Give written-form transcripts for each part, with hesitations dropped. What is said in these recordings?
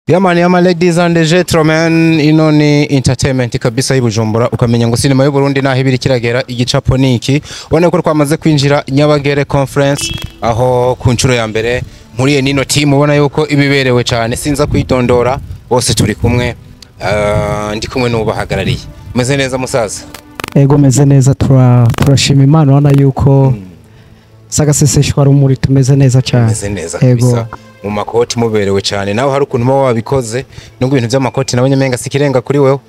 Yeah man, yeah man, ladies and gentlemen, ino ni entertainment kabisa y'Ibujumbura. Ukamenya ngo sinema y'u Burundi naho ibiri kiragera, igicapo ni iki. Ubona ko twamaze kwinjira Nyabagere Conference, aho ku nshuro ya mbere mpuriye nino team. Ubona yuko ibiberewe cyane, sinza kwitondora, bose turi kumwe. Ndi kumwe n'ubahagarariye. Meze neza, musaza? Ego, meze neza, turashima Imana. Urabona yuko sagaseseshwa rumuri, tumeze neza cyane. Meze neza kabisa, mu makoti muberewe cyane. Nawe hari ukuntu uba wabikoze, nubwo ibintu by'amakoti nabonye menga sikirenga kuri wewe.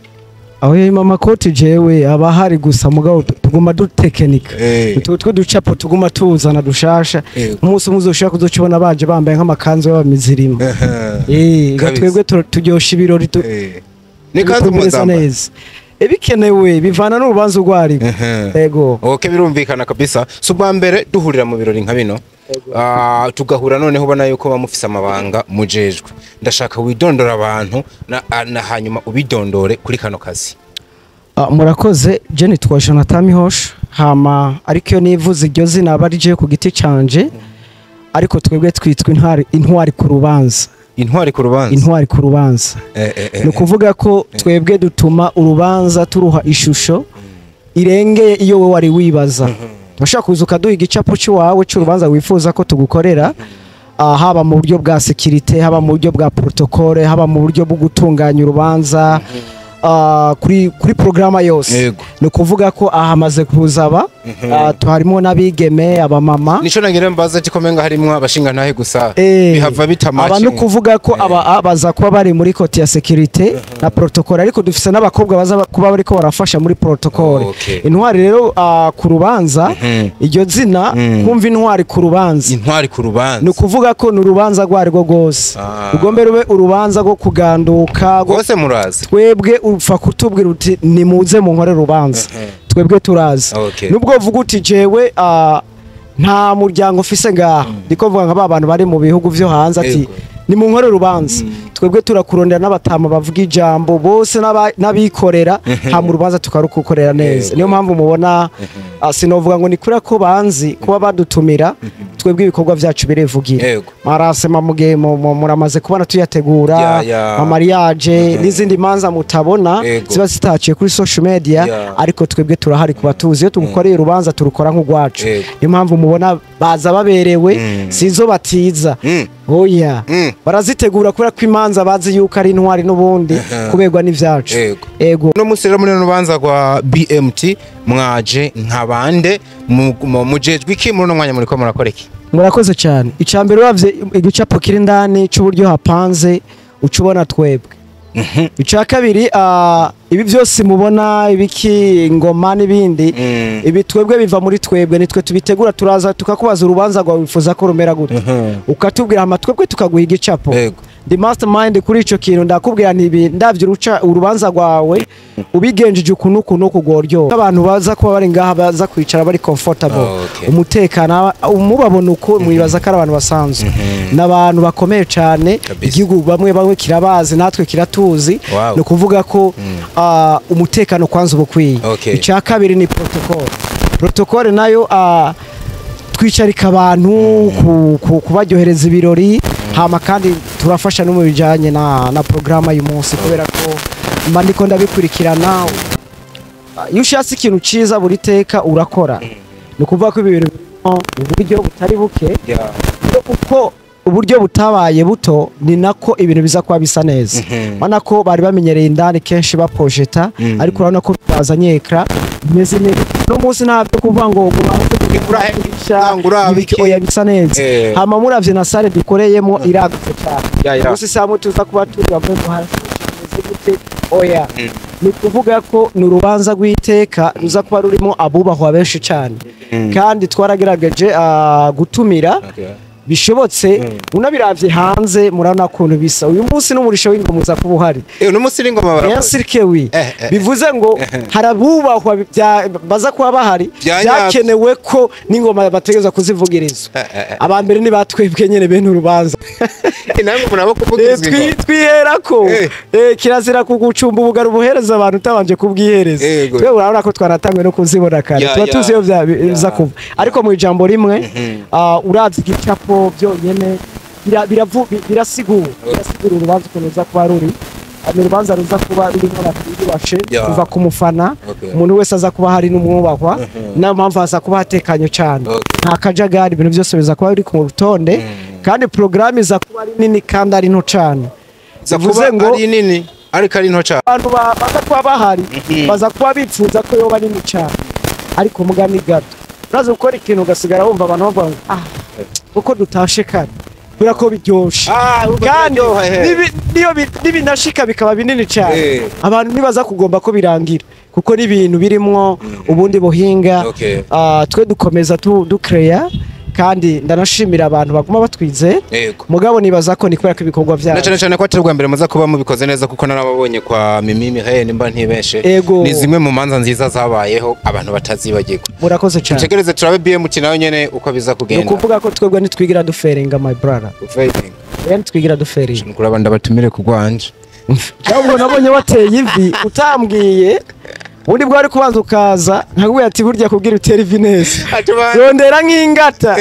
Aho yima amakoti jewe aba hari gusa, mugabo tuguma dutekenika utwo ducapo tuguma tuzana dushasha. Umunsi umwe uzoshobora kuzocibona baje bambaye nk'amakanzu y'abamizirima. Twebwe turyosha ibirori Ni kanzu tubimeze muzambaye? neza. Bikenewe bivana n'urubanza urwo ariko. Ego. Okay, birumvikana kabisa. Si ubwa mbere duhurira mu birori nka bino. Tugahura noneho ubona yuko bamufise amabanga mujejwe. Ndashaka widondora abantu na hanyuma ubidondore kuri kano kazi. Murakoze. Je nitwa Jonathan Mihosh, hama ariko iyo nivuze iryo zina aba ari je ku giti canje, ariko twebwe twitwa intwari, intwari ku rubanza. Intwari ku rubanza. Intwari ku rubanza. Ni ukuvuga ko twebwe dutuma urubanza turuha ishusho irengeye iyo we wari wibaza. Urashobora kuza ukaduha igicapo cy'iwawe cy'urubanza wifuza ko tugukorera, haba mu buryo bwa sécurité, haba mu buryo bwa protocole, haba mu buryo bwo gutunganya urubanza, kuri porogaramu yose. Ni ukuvuga ko aha hamaze kuzaba harimo n'abigeme, abamama. Nico nagira mbaza ati ko menga harimwo abashinga ntahe gusa, bihava bitamaci. Aba ni ukuvuga ko aba baza kuba bari muri côté ya sécurité na protocole, ariko dufise n'abakobwa baza kuba bariko barafasha muri protocole. Intwari rero ku rubanza, iryo zina, kumva intwari ku rubanza. Intwari ku rubanza. Ni ukuvuga ko ni urubanza rwo arirwo rwose, rugombe rube urubanza rwo kuganduka Rwose murazi. Twebwe upfa kutubwira uti nimuze munkore urubanza, twebwe turazi. Nubwo uvuga uti jewe nta muryango ufise ngaha, ndiko mvuga nka ba bantu bari mu bihugu vyo hanze, ati nimunkore urubanza, twebwe turakurondera n'abatama bavuga ijambo bose n'abikorera, hama urubanza tukarukukorera neza. Niyo mpamvu mubona, sinovuga ngo ni kuriya ko banzi kuba badutumira, twebwe ibikorwa vyacu birevugira. Marasema mugihe muramaze kubona tuyategura amariage n'izindi manza mutabona ziba zitaciye kuri social media, ariko twebwe turahari kuba tuzi iyo tugukoreye urubanza turukora nk'urwacu. Niyo mpamvu mubona baza baberewe, sizo batiza, oya, barazitegura kubera ko imanza bazi yuko ari intwari n'ubundi kuberwa n'ivyacu. Ego. Uno munsi rero muri runo rubanza rwa BMT mwaje nkabande? Mujejwe iki muri uno mwanya? Muriko murakora iki? Murakoze cyane. Icya mbere, uravye igicapo kiri indani c'uburyo hapanze, uca ubona twebwe. Icya kabiri, ibi byose mubona, ibiki, ingoma n'ibindi, ibi twebwe biva muri twebwe, nitwe tubitegura. Turaza tukakubaza urubanza rwawe wifuza ko rumera gute, ukatubwira, hama twebwe tukaguha igicapo. Ndi mastermind kuri ico kintu. Ndakubwira nti ibi ndavye uruca urubanza rwawe ubigenjeje uku n'uku n'uku rworyoha, abantu baza kuba bari ngaha baza kwicara bari comfortable. Umutekano umubabona uko mwibaza ko ari abantu basanzwe, n'abantu bakomeye cyane. Igihugu bamwe bamwe kirabazi, natwe kiratuzi. Ni ukuvuga ko umutekano kwanza uba ukwiye. Icya kabiri ni protocole. Protocole nayo, twicarika abantu kubaryohereza ibirori, hama kandi turafasha no mu bijyanye na porogaramu y'umunsi, kubera ko mba ndiko ndabikurikirana. Iyo ushatse ikintu cyiza buri teka urakora. Ni ukuvuga ko ibi bintu birimo uburyo butari buke. Uko uburyo butabaye buto, ni nako ibintu biza kuba bisa neza. Urabona ko bari bamenyereye indani kenshi bapojeta, ariko urabona ko bazanye écran bimeze neza. No munsi ntabyo kuvuga ngo Ngo urabe ibiki, iki. oya, bisa neza. Hama muravye na salle dukoreyemo iragutse cyane. Gusa isaha tuza kuba turi bavuye ngo harashushe gute, oya. Ni kuvuga ko ni urubanza rw'iteka ruza kuba rurimo abubahwa benshi cyane, kandi twaragerageje gutumira bishobotse. Unabiravye hanze murabona ukuntu bisa. Uyu munsi n'umurisho w'ingoma uza kuba uhari. Uno munsi n'ingoma Bien barakoze. sûr que oui. Bivuze ngo harabubahwa baza kuba bahari, Vya nyavyo. byakenewe ko n'ingoma bategerezwa kuzivugiriza. Abambere ni batwebwe nyene bene urubanza. Namwe murabo kuvugirizwa ingoma. Twiherako. Kirazira kugucumba ubugari ubuhereza abantu utabanje kubwihereza. Twe urabona ko twanatangwe no kuzibona kare, tuba tuzi iyo biza kuva. Ariko mu ijambo rimwe, uravye igicapo byonyene Birasigura urubanza ukuntu ruza kuba ruri. Ni urubanza ruza kuba rurimo abantu biyubashe kuva ku mufana, umuntu wese aza kuba hari n'umwubahwa, niyo mpamvu haza kuba hatekanye cyane, nta kajagari, ibintu byose biza kuba biri ku rutonde, kandi porogaramu iza kuba ari nini kandi ari nto cyane. Bivuze ngo ari nini ariko ari nto cyane. Abantu baza kuba bahari baza kuba bifuza ko yoba nini cyane, ariko mugani gato uraza gukora ikintu ugasigara wumva abantu bavuga ngo ah, uko dutashe kare kubera ko biryoshe, kandi niyo nibinashika bikaba binini cyane, abantu nibaza kugomba ko birangira, kuko n'ibintu birimwo ubundi buhinga. Twe dukomeza ducreya, kandi ndanashimira abantu baguma batwize. Mugabo nibaza ko ni kubera ko ibikorwa byabo cyane cyane ko atari ubwa mbere muza kuba mubikoze neza, kuko narababonye kwa Mimi Mireille nimba ntibeshe, ni zimwe mu manza nziza zabayeho abantu batazibagirwa. Murakoze cyane. Tutegereze turabe BMT nayo nyene uko biza kugenda. Nukuvuga ko twebwe nitwigira duferinga, my brother. Failing. Nitwigira duferinga. Nukuri ndabatumire kugwanje. Ahubwo nabonye wateye ivi utambwiye. Ubundi bwari kubanza ukaza nkakubwira ati burya kubwira utere ivi neza, rondera nk'ingata,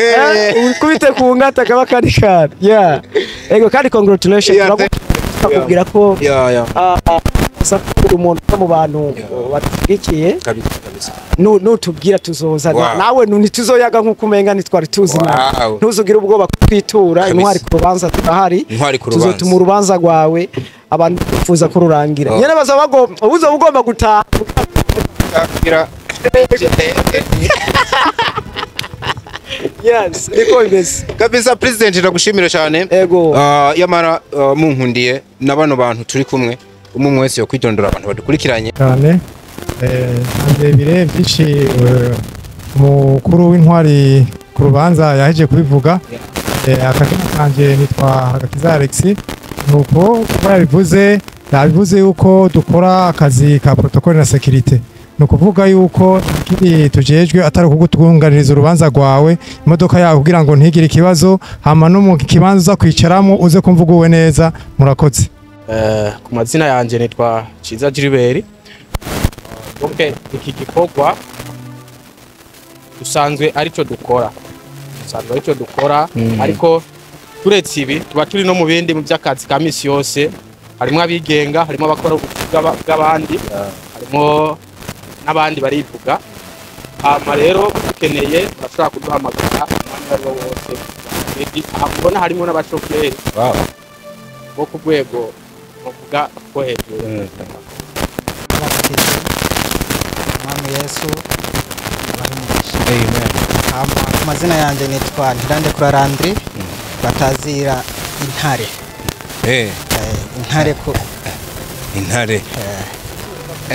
ukubite ku ngata kaba kari kare. Yeah, ego, kandi congratulations, turakubwira ko umuntu mu bantu batugikiye nutubwira tuzoza nawe ntituzoyaga nk'uko umenga ntitwari tuzi nawe, ntuzugire ubwoba kwitura intwari ku rubanza, turahari, tuzotuma urubanza rwawe abantu bifuza ko rurangira. Nyene bazaba bagomba uza ugomba gutaha. Yes, niko bimeze kabisa. President, ndagushimira cyane. Ego. Yamara munkundiye na bano bantu turi kumwe, umwe wese yo kwitondora abantu badukurikiranye cyane. Birebire byinshi umukuru w'intwari ku rubanza yaheje kubivuga. Akazina kanje nitwa Hagakiza Alex. Nuko kuba yabivuze yuko dukora akazi ka protocole na sécurité, ni ukuvuga yuko ikindi tujejwe atari ukugutunganiriza urubanza rwawe, imodoka yawe kugira ngo ntigire ikibazo, hama no mu kibanza uza kwicaramo uze kumva uguwe neza. Murakoze. Ku mazina yanje nitwa Ciza Gilbert. Donc iki gikorwa dusanzwe arico dukora, ariko turetse ibi tuba turi no mu bindi mu by'akazi ka misi yose, harimo abigenga, harimo abakora bw'abandi, harimo n'abandi barivuga. Hama rero dukeneye urashobora kuduhamagara umwanya wari wose. Aha mubona harimo n'abashoferi bo ku rwego bavuga ko hejuru. Mwami Yesu amen. Amazina yanjye nitwa Ntirandekura Landry, batazira intare. Intare ko intare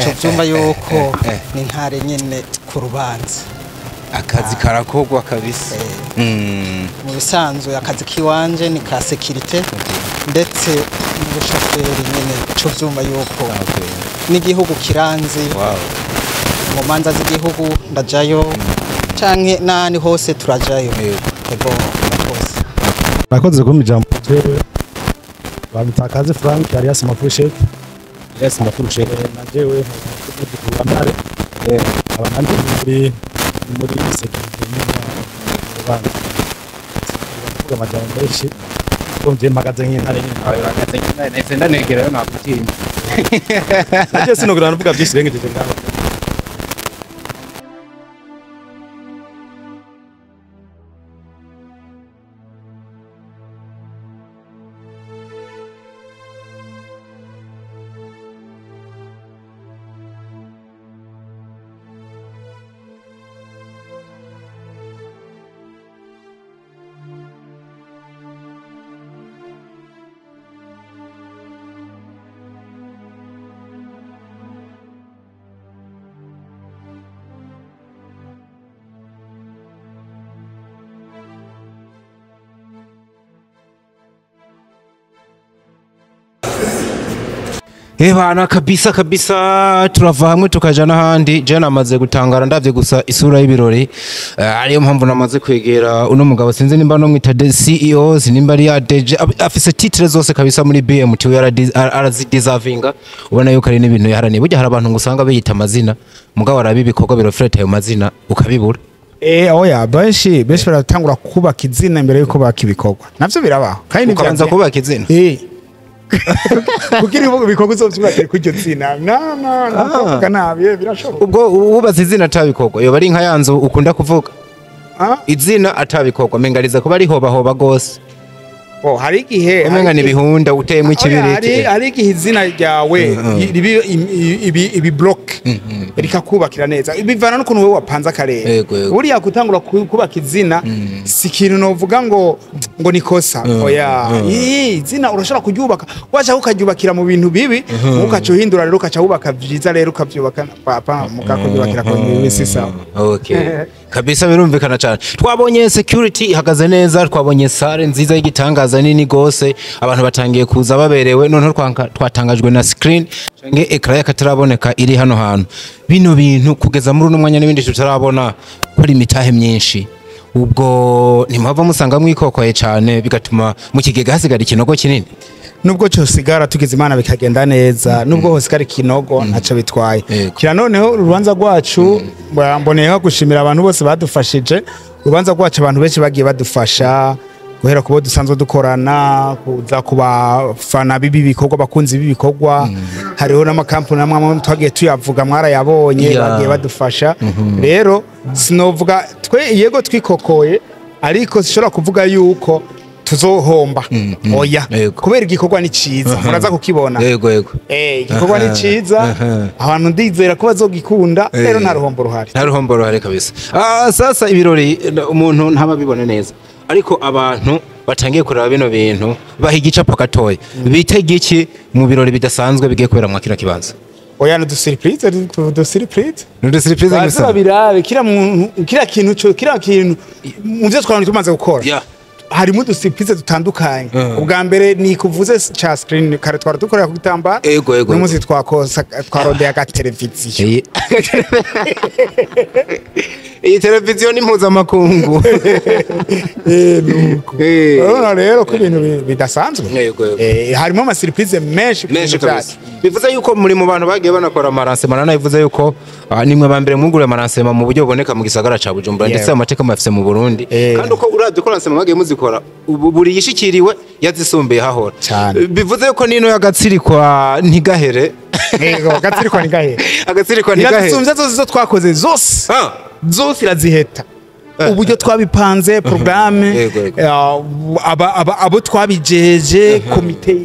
cyo byumva yuko ni intare nyene ku rubanza. Akazi karakogwa kabisa. Mu bisanzwe akazi kiwanje ni ka sécurité ndetse n'ubushoferi nyene, cyo byumva yuko n'igihugu kiranzi. Mu manza z'igihugu ndajayo canke nani hose turajayo. Ego, murakoze. Murakoze kumpa ijambo. Jewe bamutakaze Frank alias Mafushek. Yes, Mafushek. Na jewe nkaba abandi muri sécurité y'urubanza. Kuvuga amajambo menshi ko nje mpagaze nk'intare nyine. Mpagaze nk'intare nahise ndanegerayo nakutinya. Naje sinogera navuga byinshi rengejeje ngaho. Ebana kabisa kabisa, turava hamwe tukaja n'ahandi. Je namaze gutangara ndavye gusa isura y'ibirori, ariyo mpamvu namaze kwegera uno mugabo, sinzi nimba no mwita CEO, sinimba ari ya DJ, afise titre zose kabisa muri BMT, arazideservinga. Ubona yuko ari n'ibintu yaharaniye. Burya hari abantu ngo usanga biyita amazina, mugabo arabi ibikorwa biroflete ayo mazina ukabibura. Oya, benshi baratangura kubaka izina imbere yuko baka ibikorwa, navyo birabaho kandi ukabanza kubaka izina kugira ibikorwa uzovyubakire kuri iryo zina. No, nabi birashoboka. Ubwo wubatse izina atabikorwa yoba ari nka yanzu ukunda kuvuga izina atabikorwa mengariza kuba ari hoba hoba gose. Hari igihe umenga ni bihunda uteyemo ikibiriti. Hari igihe izina ryawe ibi block rikakubakira neza, bivana n'ukuntu wewe wapanze akarere. Buriya gutangura kubaka izina si ikintu novuga ngo ni kosa. Oya, izina urashobora kuryubaka, washaka ukaryubakira mu bintu bibi, ukaca uhindura rero ukaca wubaka vyiza rero ukavyubaka papa mukakuryubakira ku bintu bibi si sawa. Okay. Kabisa birumvikana cyane. Twabonye security ihagaze neza, twabonye sare nziza y'igitangaza nini gose, abantu batangiye kuza baberewe. Noneho twatangajwe na screen canke ekra yakataraboneka iri hano hantu. Bino bintu kugeza muri uno mwanya n'ibindi tutarabona ko ari imitahe myinshi. Ubwo ntimuhava musanga mwikokoye cyane bigatuma mu kigega hasigara ikinogo kinini. Nubwo cyosigara tugize Imana bikagenda neza, nubwo hosigara ikinogo ntaco bitwaye. Kira noneho urubanza rwacu mboneyeho gushimira abantu bose badufashije. Urubanza rwacu abantu benshi bagiye badufasha, guhera kubo dusanzwe dukorana, kuza kubafana bibi bikorwa, bakunzi bibi bikorwa. Hariho n'amakampani amwe twagiye tuyavuga mwarayabonye, bagiye badufasha. Rero sinovuga twe yego twikokoye, ariko sishobora kuvuga yuko tuzohomba. Oya, kubera igikorwa ni ciza, muraza kukibona. Yego yego. Igikorwa ni ciza, abantu ndizera ko bazogikunda, rero nta ruhombo ruhari. Nta ruhombo ruhari kabisa. Sasa ibirori umuntu ntababibone neza, ariko abantu batangiye kuraba bino bintu baha igicapo gatoya, bitega iki mu birori bidasanzwe bigiye kubera mu kino kibanza? Oya, no surprise, du surprise. No surprise gusa. Babirabe kira muntu, kira kintu, kira kintu mu byo twarantu tumaze gukora. Harimo udusurprise dutandukanye. Ubwa mbere ni kuvuze cha screen kare twara dukorera ku gitambara. N'umunsi twakosa twarondeye aga televiziyo. Iyi televiziyo ni mpuzamakungu. Nuko. Urabona rero ko ibintu bidasanzwe. Harimo ama surprise menshi menshi kabisa. Bivuze yuko muri mu bantu bagiye banakora amaransema, nanayivuze yuko nimwe ba mbere mwugure amaransema mu buryo buboneka mu gisagara ca Bujumbura, ndetse amateka mafise mu Burundi. Kandi uko uravye ko ransema bagiye muzikora buri yishikiriwe yazisumbiye hahora. Bivuze yuko nino yagatsirikwa ntigahere. Yego, agatsirikwa ntigahere. Agatsirikwa ntigahere. Irazisumbye zose zo twakoze zose. Zose iraziheta. Uburyo twabipanze programme, abo twabijeje, komite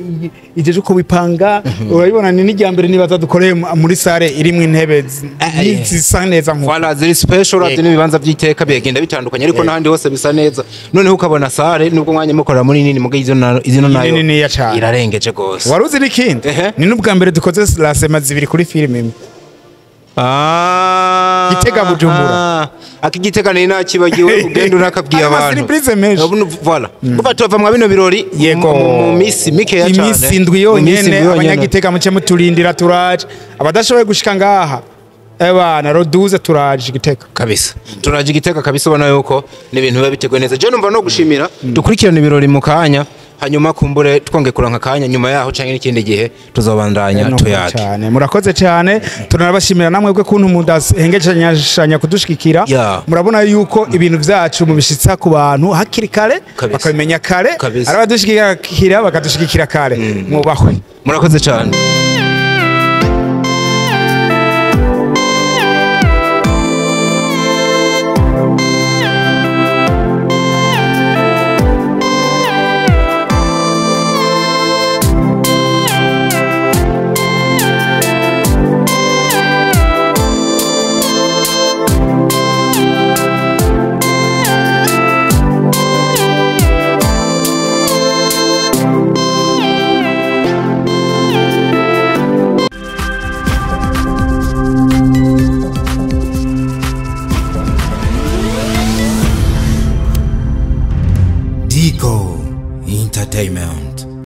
ijeje ko bipanga, urabibona ni n'ijya mbere nibaza dukoreye muri sare irimwe intebe zisa neza nko voilà ziri special, ati n'ibibanza by'iteka bigenda bitandukanye, ariko n'ahandi hose bisa neza. Noneho ukabona sare nubwo mwanya mukorera muri nini muge izo nayo irarengeje gose. Waruzi n'ikindi ni n'ubwa mbere dukoze la sema zibiri kuri film imwe. Gitega Bujumbura. Akigitega ni nakibagiwe ugenda urakabwiye abantu. Surprise menshi. Voilà. Kuva tuva mwa bino birori yego mu misi mike ya cyane. Imisi indwi yonyene abanyagitega muce muturindira turaje. Abadashoboye gushika ngaha ebana roduze turaje Gitega. Kabisa. Turaje Gitega kabisa, ubona yuko ni ibintu biba biteguye neza. Je numva no gushimira dukurikirana ibirori mu kanya, hanyuma kumbure twonge kuranka kanya nyuma yaho canke n'ikindi gihe tuzobandanya tuyake. Cyane murakoze cyane, tunabashimira namwe bwe kuntu mudahengeshanya kudushikikira. Murabona yuko ibintu byacu mubishitsa ku bantu hakiri kare, bakabimenya kare, arabadushikikira bakadushikikira kare. Mubahwe. Murakoze cyane. Entertainment.